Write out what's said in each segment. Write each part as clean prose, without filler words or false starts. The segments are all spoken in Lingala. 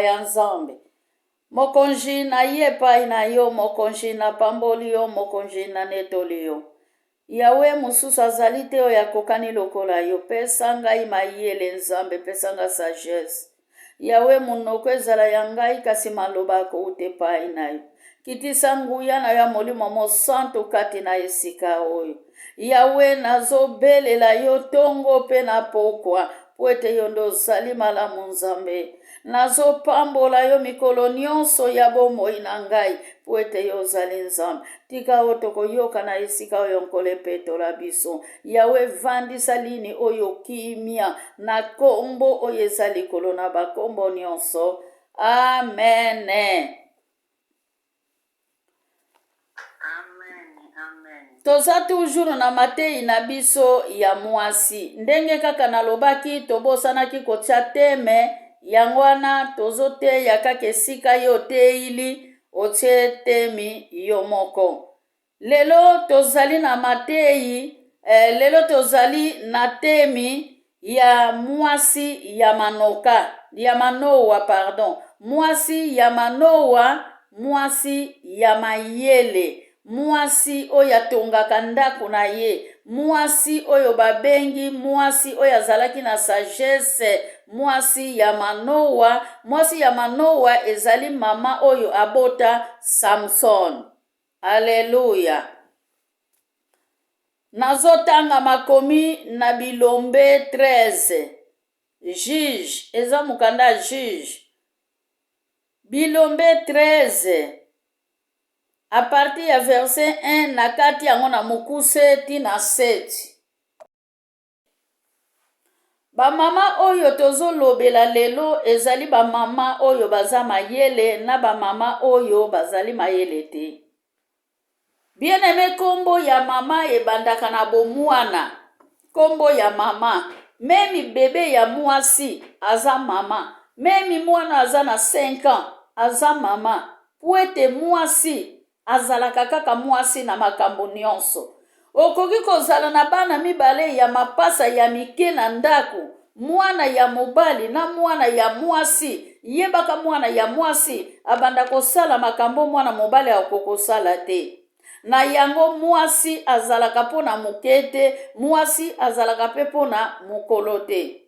Ya Nzambe. Mokonzi, naye epai na yo, Mokonzi, napamboli yo, Mokonzi, nanetoli yo. Yawe, mosusu azali te oyo akokani lokola yo. Pesa ngai mayele, Nzambe, pesa nga sagesse. Yawe, monoko ezala ya ngai, kasi maloba akouta epai na yo. Kitisa nguya na yo ya Molimo Mosantu kati na esika oyo. Yawe, nazobelela yo tongo mpe na pokwa, mpo ete yo nde ozali malamu, Nzambe. Nazopambola yo mikolo nyonso ya bomoi na ngai, mpo ete yo ozali Nzambe. Tika oyo tokoyoka na esika oyo, Nkolo, epetola biso. Yawe, vandisa lini oyo kimia na kombo oyo eza likolo na bakombo nyonso. Amene. Amen, amen. Toza toujours na mateyi na biso ya mwasi. Ndenge kaka nalobaki, tobosanaki kotia teme, yango wana tozoteya kaka esika yo oteyili, otie temi yo moko. Lelo tozali na mateyi eh, lelo tozali na temi ya mwasi ya manoka ya manowa pardon mwasi ya manowa mwasi ya mayele mwasi oyo atongaka ndako na ye mwasi oyo babengi mwasi oyo azalaki na sagesse mwasi ya manowa mwasi ya manowa ezali mama oyo abota samson aleluya Nazotanga makomi na bilombe 13 juge eza mokanda ya juge bilombe 13 a partir ya verset 1 na kati yango na mokuse ti na 7 Bamama oyo tozolobela lelo ezali bamama oyo baza mayele na bamama oyo bazali mayele te. Bien-aime, kombo ya mama ebandaka na bomwana. Kombo ya mama, meme bebe ya mwasi aza mama, meme mwana aza na 5 ans aza mama, po ete mwasi Azalaka kaka mwasi na makambo nyonso. Okoki kozala na bana mibale ya mapasa ya mike na ndako, mwana ya mobali na mwana ya mwasi. Yebaka mwana ya mwasi abanda kosala makambo mwana mobali akoki kosala te. Na yango mwasi azalaka mpo na moke te, mwasi azalaka mpe mpo na mokolo te.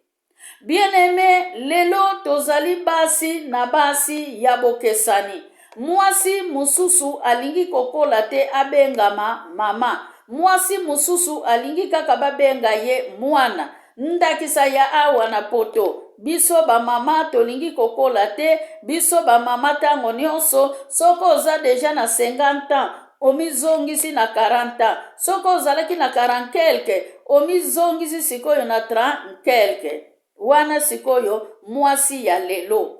Bien-aime, lelo tozali basi na basi ya bokesani. Mwasi mosusu alingi kokola te abengama mama. Mwasi mosusu alingi kaka babenga ye mwana. Ndakisa ya awa na poto, biso ba mama tolingi kokola te, biso ba mama tango nionso, soki oza deja na 50 ans, omizongisi na 40 ans soki ozalaki na 40 quelque omizongisi sikoyo na 30 quelque wana sikoyo mwasi ya lelo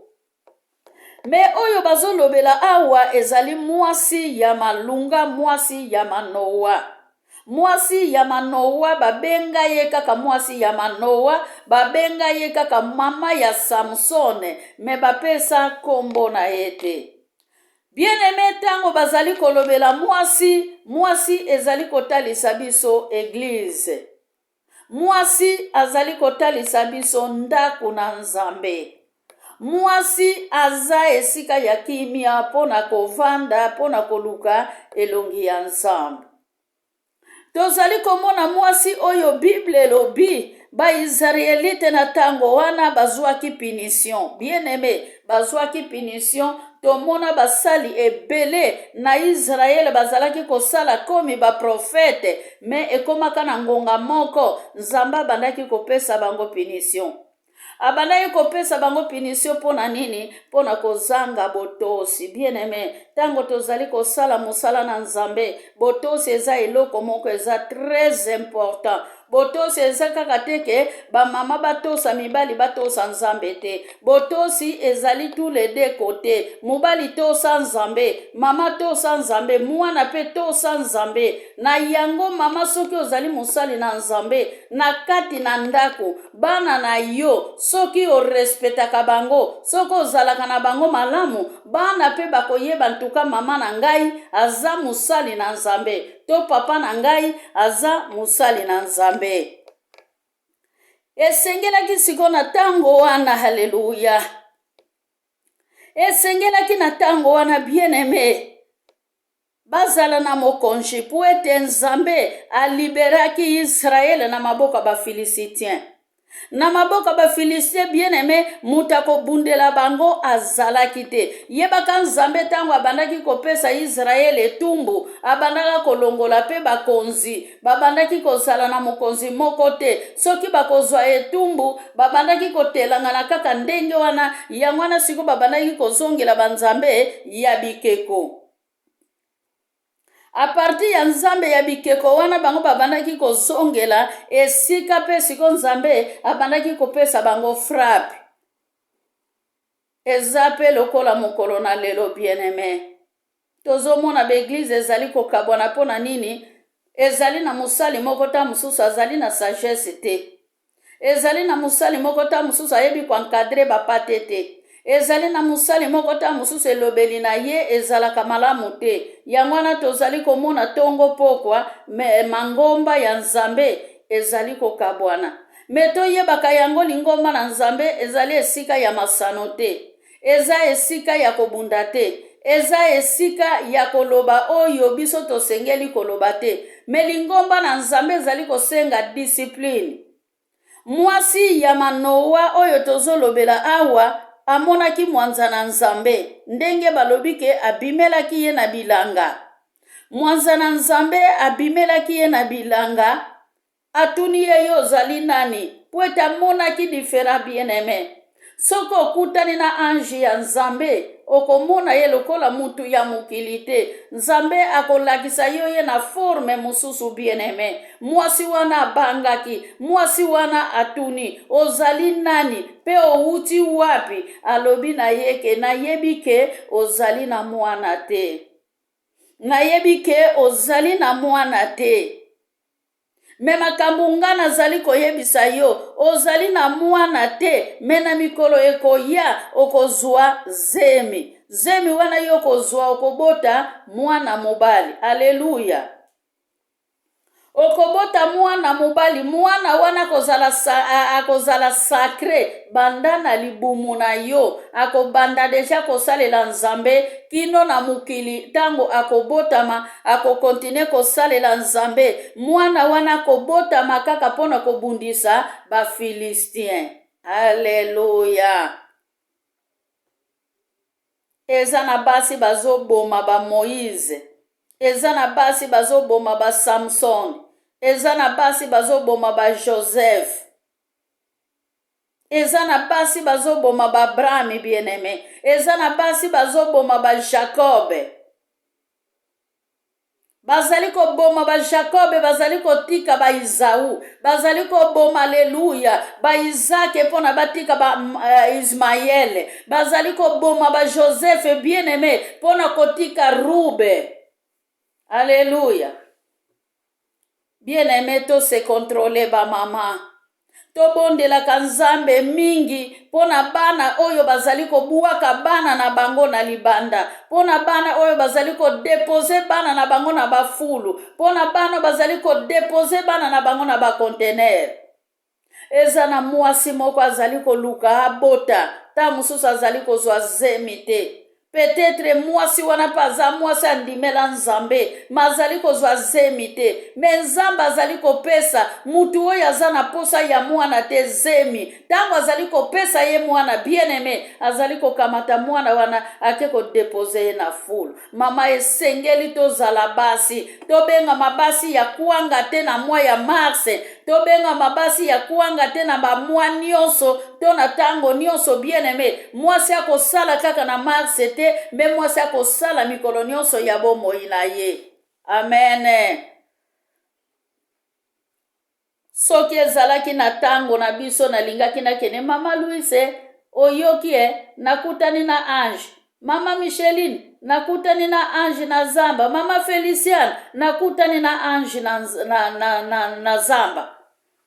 me oyo bazolobela awa ezali mwasi ya malunga mwasi ya manoa mwasi ya manoa babenga ye kaka mwasi ya manoa babenga ye kaka mama ya samsone me bapesa nkombo na ye te Bien-aime, tango bazali kolobela mwasi, mwasi ezali kotalisa biso eglise. Mwasi azali kotalisa biso ndako na Nzambe. Mwasi aza esika ya kimia mpo na kovanda, mpo na koluka elongi ya Nzambe. Tozali komona mwasi oyo Bible elobi ba-Israelite na tango wana bazwaki punition. Bien-aime, bazwaki punition. Tomona basali ebele na Israele bazalaki kosala komi baprofete, me ekomaka na ngonga moko Nzambe abandaki kopesa bango punition. Abandaki kopesa bango punition mpo na nini? Mpo na kozanga botosi. Bien aime, ntango tozali kosala mosala na Nzambe, botosi eza eloko moko eza très important. Botosi eza kaka te ke bamama batosa mibali batosa Nzambe te. Botosi ezali tous les deux côtés. Mobali tosa Nzambe, mama tosa Nzambe, mwana pe tosa Nzambe. Na yango mama, soki ozali mosali na Nzambe na kati na ndako, Bana na yo, soki orespetaka bango, soki ozalaka na bango malamu, bana pe bakoyeba ntuka mama na ngai aza mosali na Nzambe to papa na ngai aza mosali na Nzambe. Esengelaki sikoyo na tango wana, haleluya. Esengelaki na ntango wana, bien aime, bazala na mokonzi mpo ete Nzambe aliberaki Yisraele na maboko ya Bafilisitien. Na maboko ya Bafilistie, bien aime, moto akobundela bango azalaki te. Yebaka, Nzambe ntango abandaki kopesa Yisraele etumbu, abandaka kolongola mpe bakonzi. Babandaki kozala na mokonzi moko te. Soki bakozwa etumbu, babandaki kotelangana kaka ndenge wana. Yango wana sikoyo babandaki kozongela banzambe ya bikeko. A partir ya nzambe ya bikeko wana bango babandaki kozongela esika mpe siko Nzambe abandaki kopesa bango frappe. Eza mpe lokola mokolo na lelo, bien-aime. Tozomona baeglize ezali kokabwana mpo na nini? Ezali na mosali moko ta mosusu azali na sagesse te. Ezali na mosali moko ta mosusu ayebi koencadre bapate te. Ezali na mosali moko ta mosusu elobeli na ye ezalaka malamu te. Yango wana tozali komona tongo pokwa me mangomba ya Nzambe ezali kokabwana. Me toyebaka yango, lingomba na Nzambe ezali esika ya masano te. Eza esika ya kobunda te. Eza esika ya koloba oyo biso tosengeli koloba te. Me lingomba na Nzambe ezali kosenga discipline. Mwasi ya Manoa oyo tozolobela awa amonaki mwanza na Nzambe ndenge balobi ke abimelaki ye na bilanga. Mwanza na Nzambe abimelaki ye na bilanga, atuni ye, yo ozali nani? Po ete amonaki diferent. Bien aime, soki okutani na ange ya Nzambe, okomona ye lokola mutu ya mokili te. Nzambe akolakisa yo ye na forme mosusu. Bien aime, mwasi wana abangaki. Mwasi wana atuni, ozali nani mpe owuti wapi? Alobi na ye ke nayebi ke ozali na mwana te, nayebi ke ozali na mwana te, me makambo nga nazali koyebisa yo, ozali na mwana te, me na mikolo ekoya okozwa zemi. Zemi wana yo okozwa, okobota mwana mobali. Aleluya! Okobota mwana mobali. Mwana wana akozala, akozala sacré banda na libumu na yo. Akobanda deja kosalela Nzambe kino na mokili. Ntango akobotama, akokontinue kosalela Nzambe. Mwana wana akobotama kaka mpona kobundisa Bafilistien. Aleluya! Eza na basi bazoboma ba Moïse, eza na basi bazoboma ba Samson, eza na basi bazoboma ba Joseph, eza na basi bazoboma ba Abraham. Bien-aimé, eza na basi bazoboma ba Jacob. Bazali koboma ba Jakobe, bazali kotika ba Izau, bazali koboma, aleluya, ba Izake mpo na batika ba Ismaele, bazali koboma ba Joseph, bien aimé, mpo na kotika Rube. Aleluya! Bien aimé, tose contrôle. Bamama, tobondelaka Nzambe mingi mpo na bana oyo bazali kobwaka bana na bango na libanda, mpo na bana oyo bazali kodepose bana na bango na bafulu, mpo na bana bazali kodepose bana na bango na baconteneur. Eza na mwasi moko azali koluka abota, ta mosusu azali kozwa zemi te. Peut-être mwasi wana mpe aza mwasi andimela Nzambe, ma azali kozwa zemi te. Me Nzambe azali kopesa mutu oyo aza na posa ya mwana te zemi. Ntango azali kopesa ye mwana, bien aimé, azali kokamata mwana wana, ake kodepose ye na fulu. Mama, esengeli tozala basi, tobengama basi ya kwanga te na mwa ya mars, tobengama basi ya kwanga te na bamwa nyonso to na ntango nyonso. Bien aimé, mwasi akosala kaka na mars te, me mwasi akosala mikolo nyonso ya bomoi na ye. Amen. Soki ezalaki na ntango na biso, nalingaki nakende. Mama Louise, oyoki e, nakutani na ange. Mama Micheline, nakutani na ange na zamba. Mama Feliciane, nakutani na ange na zamba.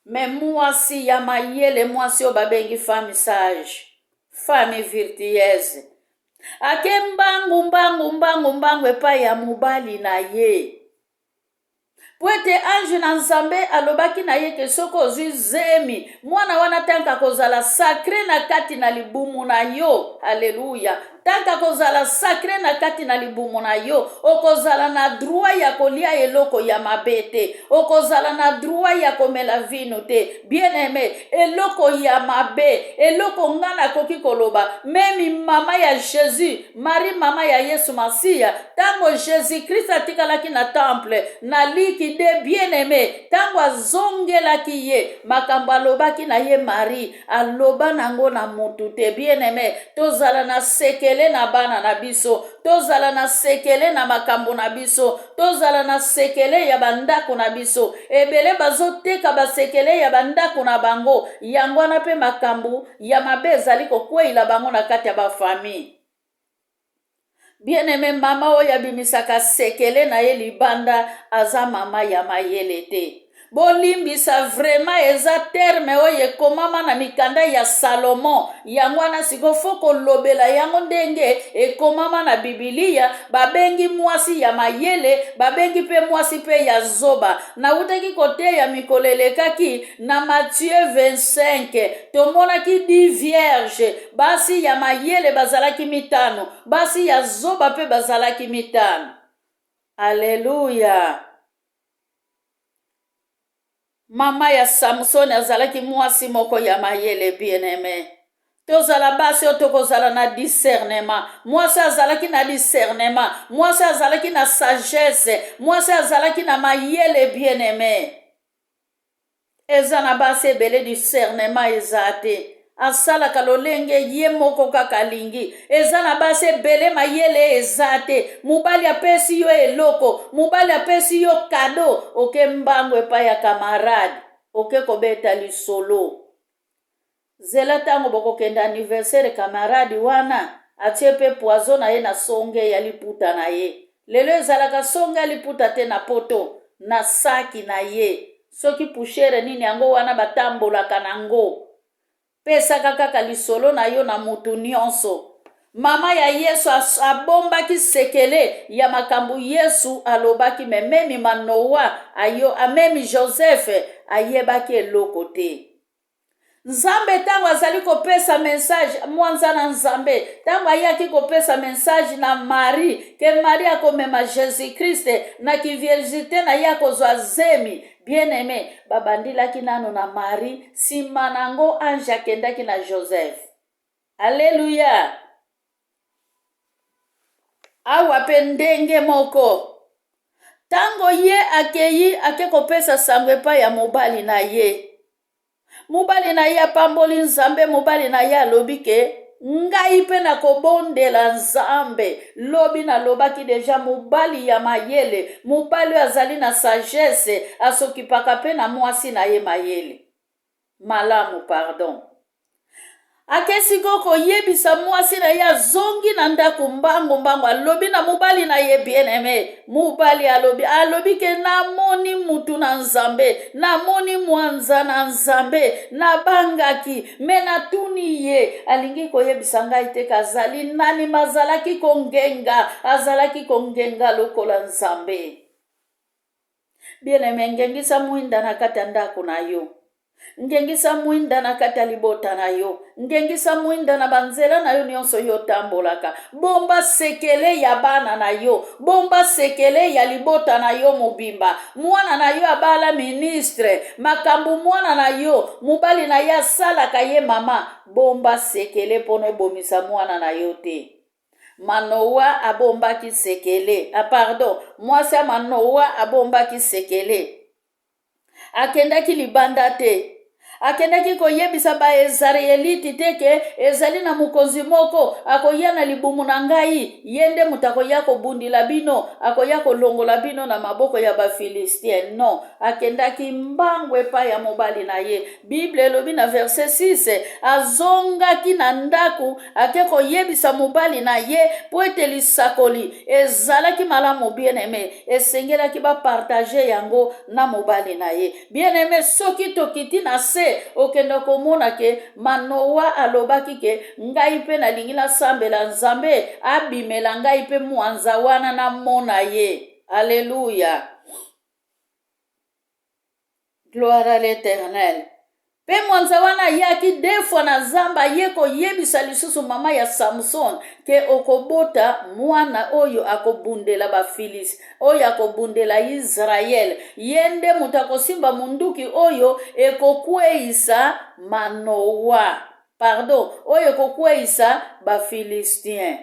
Me mwasi ya mayele, mwasi oyo babengi femme sage, femme virtueuse, ake mbangu mbangu mbangu mbangu epai ya mobali na ye. Mpo ete ange na Nzambe alobaki na ye ke soki ozwi zemi, mwana wana tanke akozala sacre na kati na libumu na yo. Aleluya! Tanke akozala sacre na kati na libumu na yo, okozala na droit ya kolia eloko ya mabe te, okozala na droit ya komela vino te. Bien aime, eloko ya mabe, eloko nga nakoki koloba, meme mama ya Jesus, Marie mama ya Yesu Masiya, tango Jesus Christ atikalaki na temple na liki de bien aime, tango azongelaki ye, makambo alobaki na ye Marie, aloba nango na mutu te. Bien aime, tozala na sekele na bana na biso, tozala na sekele na makambo na biso, tozala na sekele ya bandako na biso. Ebele bazoteka basekele ya bandako na bango, yango wana pe makambo ya mabe ezali kokweila bango na kati ya bafamille. Bien aime, mama oyo abimisaka sekele na ye libanda aza mama ya mayele te. Bolimbisa vraiment, eza terme oyo ekomama na mikanda ya Salomon. Yango wana siko fo kolobela yango ndenge ekomama na Bibilia. Babengi mwasi ya mayele, babengi mpe mwasi mpe ya zoba. Nawutaki koteya mikolo elekaki na Matthieu 25, tomonaki di vierge, basi ya mayele bazalaki mitano, basi ya zoba mpe bazalaki mitano. Aleluya! Mama ya Samson azalaki mwasi moko ya mayele, bien-aime. Tozala basi oyo tokozala na discernement. Mwasi azalaki na discernement, mwasi azalaki na sagesse, mwasi azalaki na mayele, bien-aime. Eza na basi ebele discernement eza te, asalaka lolenge ye moko kaka alingi. Eza na basi ebele mayele eza te. Mobali apesi yo eloko, mobali apesi yo kado, oke mbangu epai ya camarade, oke kobeta lisolo. Zela ntango bokokende anniversaire, camarade wana atie mpe poison na ye na songe ya liputa na ye. Lelo ezalaka songe ya liputa te na poto, na saki na ye. Soki pushere nini yango wana batambolaka na ngo. Pesaka kaka lisolo na yo na mutu nionso. Mama ya Yesu abombaki sekele ya makambo Yesu alobaki, me memi Manoa ayo amemi Joseph ayebaki eloko te. Nzambe ntango azali kopesa message, mwanza na Nzambe ntango ayaki kopesa message na Marie ke Marie akomema Jesus Christ na kiviergite na ye akozwa zemi, bien aime, babandilaki nano na Marie, nsima na yango ange akendaki na Joseph. Alleluia! Awa mpe ndenge moko, ntango ye akei ake kopesa sango epai ya mobali na ye, mobali na ye apamboli Nzambe, mobali na ye alobi ke ngai mpe nakobondela Nzambe. Lobi nalobaki deja, mobali ya mayele, mobali oyo azali na sagesse, asokipaka mpe na mwasi na ye mayele malamu, pardon. Ake sikoyo koyebisa mwasi na ye, azongi na ndako mbangu mbangu, alobi na mobali na ye, bien-aime. Mobali alobi, alobi ke namoni mutu na Nzambe, namoni mwanza na Nzambe, nabangaki, me natuni ye, alingi koyebisa ngai te kazali nani, mazalaki kongenga, azalaki kongenga lokola Nzambe. Bien-aime, ngengisa mwinda na kati ya ndako na yo. Ngengisa mwinda na kati ya libota na yo. Ngengisa mwinda na banzela na yo nyonso yo otambolaka. Bomba sekele ya bana na yo. Bomba sekele ya libota na yo mobimba. Mwana na yo abala ministre. Makambo mwana na yo, mobali na ye asalaka ye mama. Bomba sekele mpo na obomisa mwana na yo te. Manoa abombaki sekele. Ah, pardon, mwasi ya Manoa abombaki sekele. Akendaki libanda te. Akendaki koyebisa Baezarieliti te ke ezali na mokonzi moko akoya na libumu na ngai, ye nde moto akoya kobundila bino, akoya kolongola bino na maboko ya Bafilistien. Non, akendaki mbangu epai ya mobali na ye. Bible elobi na verset 6, azongaki na ndako ake koyebisa mobali na ye mpo ete lisakoli ezalaki malamu. Bien-aime, esengelaki bapartage yango na mobali na ye. Bien-aime, soki tokiti na se, okende komona ke Manoa alobaki ke ngai mpe nalingi nasambela Nzambe abimela ngai mpe mwanza wana namona ye. Aleluya! Gloire à l'Eternel. Mpe mwanza wana ayaki deux fois na zamba, aye koyebisa lisusu mama ya Samson ke okobota mwana oyo akobundela Bafilisi, oyo akobundela Israele. Ye nde moto akosimba munduki oyo ekokweisa Manoa, pardon, oyo ekokweisa Bafilistien.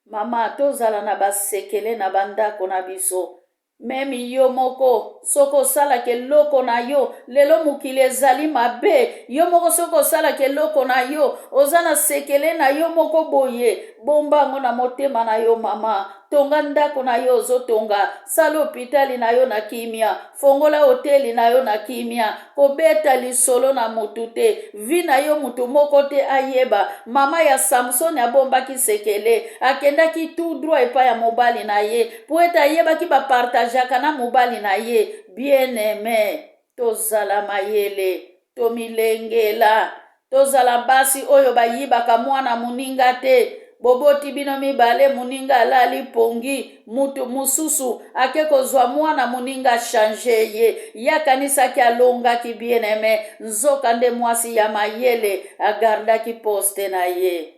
Mama, tozala na basekele na bandako na biso. Meme yo moko soki osalaka eloko na yo lelo, mokili ezali mabe. Yo moko soki osalaka eloko na yo, oza na sekele na yo moko boye, bomba yango na motema na yo. Mama, tonga ndako na yo, ozotonga, sala hopitali na yo na kimia, fongola hoteli na yo na kimia, kobeta lisolo na mutu te, vie na yo mutu moko te ayeba. Mama ya Samson abombaki sekele, akendaki tout droit epai ya mobali na ye, po ete ayebaki bapartageaka na mobali na ye. Bien aime, tozala mayele, tomilengela, tozala basi oyo bayibaka mwana moninga te. Boboti bino mibale, moninga alali pongi, mutu mosusu ake kozwa mwana moninga, change ye. Ye akanisaki alongaki, bien aime, nzoka nde mwasi ya mayele agardaki poste na ye.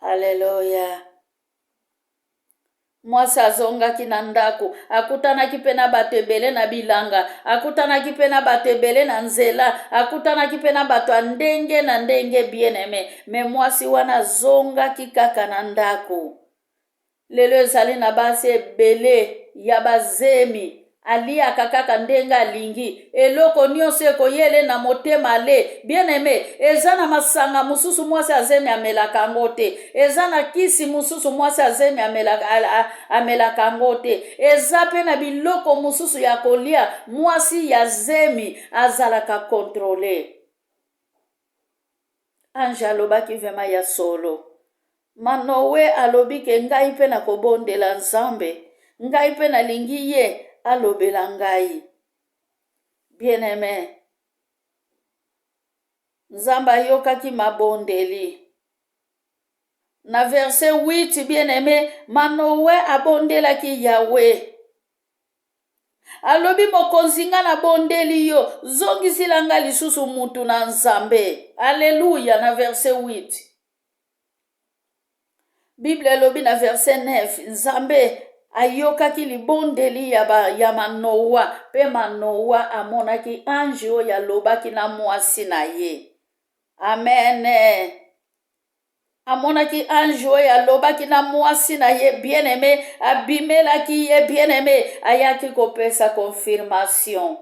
Aleluya. Mwasi azongaki na ndako, akutanaki mpe na bato ebele na bilanga, akutanaki mpe na bato ebele na nzela, akutanaki mpe na bato ya ndenge na ndenge, bien aime, mais mwasi wana azongaki kaka na ndako. Lelo ezali na basi ebele ya bazemi, aliaka kaka ndenge alingi, eloko nyonso ekoyele na motema le. Bien aime, eza na masanga mosusu mwasi azemi amelaka yango te, eza na kisi mosusu mwasi azemi amelaka yango te, eza mpe na biloko mosusu ya kolia mwasi ya zemi azalaka contrôle. Ange alobaki vraiment ya solo. Manoe alobi ke ngai mpe nakobondela Nzambe, ngai mpe nalingi ye alobela ngai. Bien aime, Nzambe ayokaki mabondeli. Na verset 8, bien aime, Manoe abondelaki Yawe, alobi: "Mokonzi, nga nabondeli yo, zongisila nga lisusu mutu na Nzambe." Aleluya. Na verset 8, Bible elobi na verset 9, Nzambe ayokaki libondeli ya Manoa, mpe Manoa amonaki ange oyo alobaki na mwasi na ye. Amen. Amonaki ange oyo alobaki na mwasi na ye. Bien aime, abimelaki ye. Bien aime, ayaki kopesa confirmation.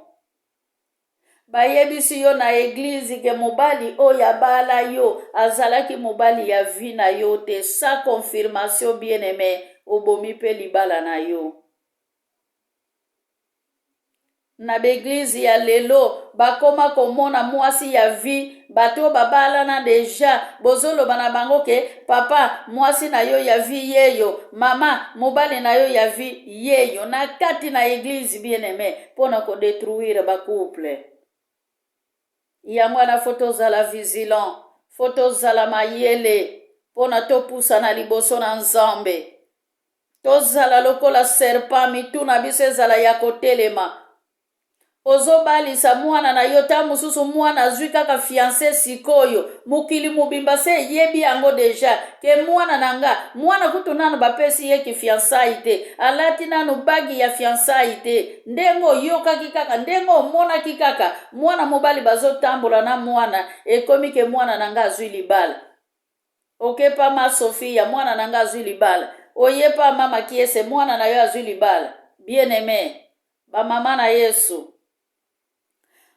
Bayebisi yo na église ke mobali oyo abala yo azalaki mobali ya vie na yo te. Sa confirmation, bien aime, obomi mpe libala na yo. Na baéglise ya lelo bakoma komona mwasi ya vie, bato oyo babalana déjà, bozoloba na bango ke papa, mwasi na yo ya vie yeyo, mama, mobali na yo ya vie yeyo, na kati na église, bien aime, mpona kodétruire bacouple. Yango wana faut tozala vigilant, faut tozala mayele mpona topusana liboso na Nzambe. Tozala lokola serpent, mitu na biso ezala ya kotelema. Ozobalisa mwana na yo, ta mosusu mwana azwi kaka fiancé, sikoyo mokili mobimba se eyebi yango déjà ke mwana na nga, mwana kutu nanu bapesi ye kifiançailles te, alati nanu bague ya fiançailles te. Ndenge oyokaki kaka, ndenge omonaki kaka mwana mobali bazotambola na mwana, ekomi ke mwana na nga azwi libala. Okepa ma Sofia, mwana na nga azwi libala. Oyepa mama Kiese, mwana na yo azwi libala. Bien aime, bamama na Yesu,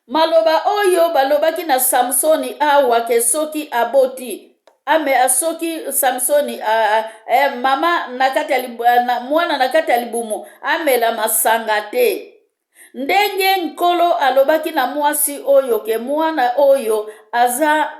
maloba oyo balobaki na Samsoni awa ke soki aboti ame, soki Samsoni a, a, eh, mama na kati ya na, mwana na kati ya libumu amela masanga te, ndenge Nkolo alobaki na mwasi oyo ke mwana oyo aza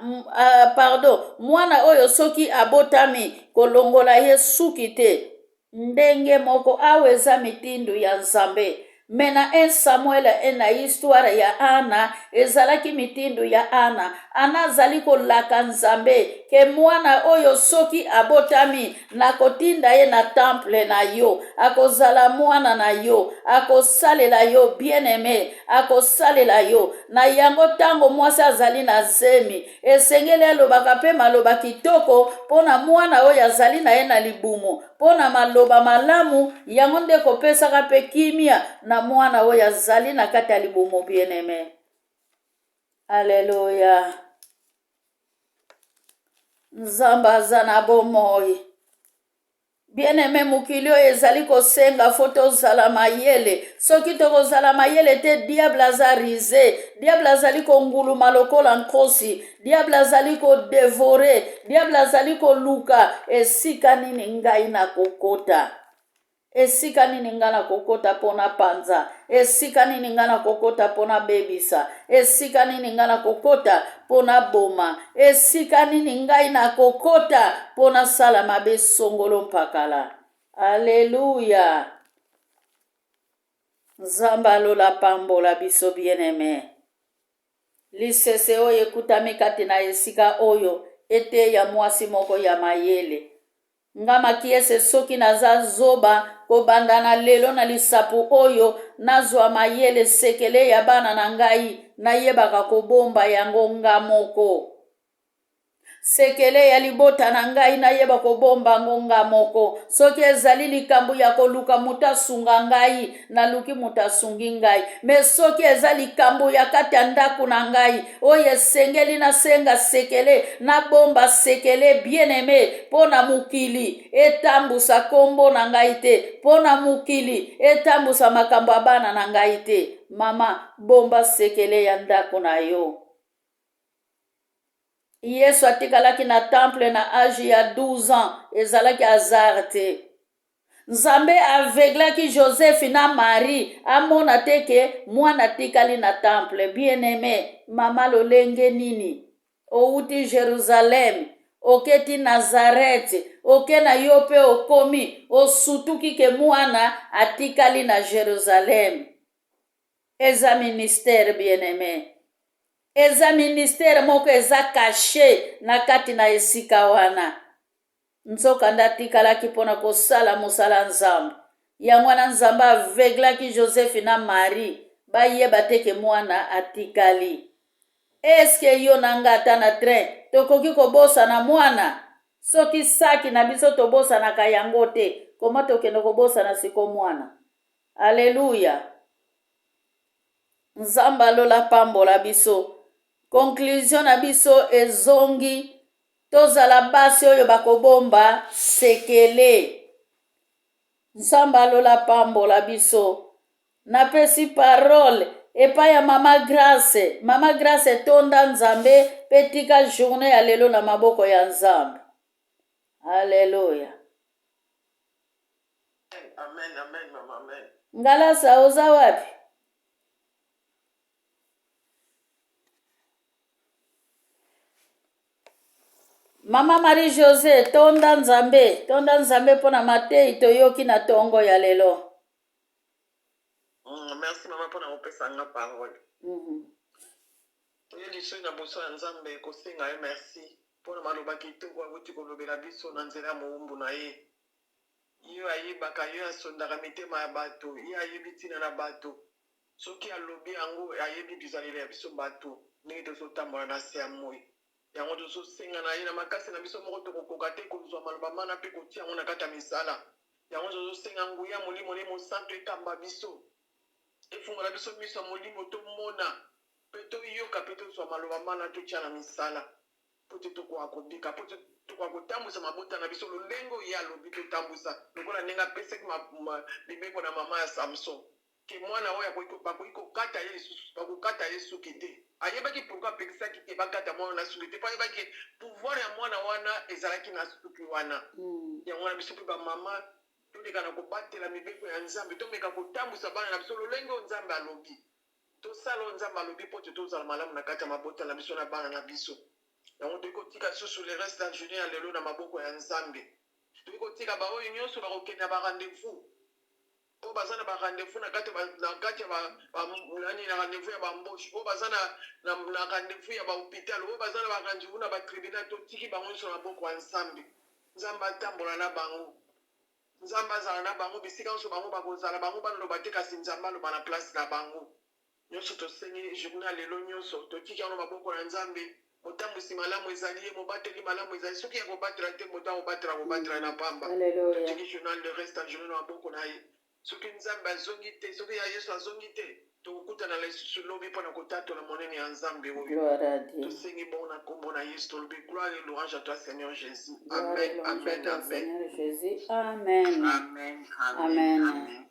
pardon, mwana oyo soki abotami, kolongola ye suki te. Ndenge moko awa eza mitindo ya Nzambe. Me na 1 Samuel 1 na histoire ya Ana ezalaki mitindo ya Ana. Ana azali kolaka Nzambe ke mwana oyo soki abotami nakotinda ye na temple na yo, akozala mwana na yo, akosalela yo bien-aime, akosalela yo. Na yango ntango mwasi azali na zemi, esengeli alobaka mpe maloba kitoko mpo na mwana oyo azali na ye na libumu mpo na maloba malamu yango nde ekopesaka mpe kimia na mwana oyo azali na kati ya libumu bien-aime. Aleluya! Nzambe aza na bomoi. Bien-aime, mokili oyo ezali kosenga fo tozala mayele. Soki tokozala mayele te, diable aza rise, diable azali konguluma lokola nkosi, diable azali kodevore, diable azali koluka esika nini ngai nakokota. Esika nini ngai nakokota mpo napanza? Esika nini ngai nakokota mpo nabebisa? Esika nini ngai nakokota mpo naboma? Esika nini ngai nakokota mpo nasala mabe songolo mpakala? Aleluya! Nzambe alola pambola biso bien-aime. Lisese oyo ekutami kati na esika oyo eteya mwasi moko ya mayele. Nga makiese soki naza zoba kobanda na lelo na lisapo oyo nazwa mayele sekele ya bana na ngai nayebaka kobomba yango nga moko. Sekele ya libota na ngai nayeba kobomba yango nga moko. Soki ezali likambo ya koluka moto asunga ngai, naluki moto asungi ngai. Me soki eza likambo ya kati ya ndako na ngai oyo esengeli nasenga sekele, nabomba sekele bien-aime mpo na mokili etambusa kombo na ngai te, mpo na mokili etambusa makambo ya bana na ngai te. Mama, bomba sekele ya ndako na yo. Yesu atikalaki na temple na age ya 12 ans, ezalaki hasard te. Nzambe aveuglaki Joseph na Marie amona te ke mwana atikali na temple. Bien-aime, mama lolenge nini? Owuti Jerusalem, oketi Nazareth, oke na yo pe okomi, osutuki ke mwana atikali na Jerusalem. Eza ministère bien-aime. Eza ministère moko eza cache na kati na esika wana. Nzokande atikalaki mpo na kosala mosala Nzambe. Yango wana Nzambe aveuglaki Joseph na Marie bayeba te ke mwana atikali. Eske yo na nga ata na train tokoki kobosana mwana? Soki saki na biso tobosanaka yango te, koma tokende kobosana siko mwana? Alleluia! Nzambe alola apambola biso. Conclusion na biso ezongi tozala basi oyo bakobomba sekele. Nzambe alola apambola biso. Napesi parole epai ya mama Grace. Mama Grace tonda Nzambe pe tika journée ya lelo na maboko ya Nzambe. Alleluia. Amen, amen, mama, amen. Ngalasa oza wapi? Mama Marie Jose, tonda Nzambe, tonda Nzambe mpo na mateyi toyoki na tongo ya lelo. Merci mama mpo na kopesa nga parole. Toye lisusu na boso ya Nzambe kosenga ye merci mpo na maloba kitoko awuti kolobela biso na nzela ya mowumbu na ye. Ye oyo ayebaka, ye oyo asondaka mitema ya bato, ye ayebi ntina na bato. Soki alobi yango, ayebi bizaleli ya biso bato, ndenge tozotambola na se ya moi. Yango tozosenga na ye, na makasi na biso moko tokokoka te kozwa maloba mana mpe kotia yango na kati ya misala. Yango tozosenga nguya ya Molimo na ye Mosantu ekamba biso, efungola biso miso ya molimo tomona mpe toyoka mpe tozwa maloba mana totia na misala. Mpo te tokoka kobika, mpo te tokoka kotambwisa mabota na biso lolenge oyo ye alobi totambwisa, lokola ndenge apesaki mibeko na mama ya Samson, ke mwana oyo akoki, bakoki kokata ye lisusu, bakokata ye suki te. Ayebaki pourquoi apekisaki te bakata mwana wana suki te, mpo ayebaki ke pouvoir ya mwana wana ezalaki na suki wana. Yango wana biso mpe bamama toleka na kobatela mibeko ya Nzambe, tomeka kotambwisa bana na biso lolenge oyo Nzambe alobi. Tosala oyo Nzambe alobi mpo te tozala malamu na kati ya mabota na biso na bana na biso. Yango tokoki kotika lisusu le reste ya journee ya lelo na maboko ya Nzambe. Tokoki kotika baoyo nyonso bakokende na ba rendez-vous. Oyo baza na ba rendez-vous na kati na kati ya ba, ba nani na rendez-vous ya ba embauche, oyo baza na, na, na rendez-vous ya ba hôpital, oyo baza na ba rendez-vous na ba tribunal, totiki bango nyonso na maboko ya Nzambe. Nzambe atambola na bango, Nzambe azala na bango bisika nyonso bango bakozala. Bango baloba te, kasi Nzambe aloba na place na bango. Nyonso tosengi journée ya lelo, nyonso totiki yango na maboko na Nzambe. Motambwisi malamu ezali ye, mobateli malamu ezali. Soki ya kobatela te, moto akobatela, kobatela na pamba. Totiki journal, le reste ya journée na maboko na ye. Soki Nzambe azongi te, soki ya Yesu azongi te, tokokutana lisusu lobi mpo na kotatola monene ya Nzambe oyo. Tosengi bongo na nkombo na Yesu, tolobi gloire et louange à toi, Seigneur Jésus. Amen, amen, amen. Seigneur Jésus. Amen. Amen, amen, amen.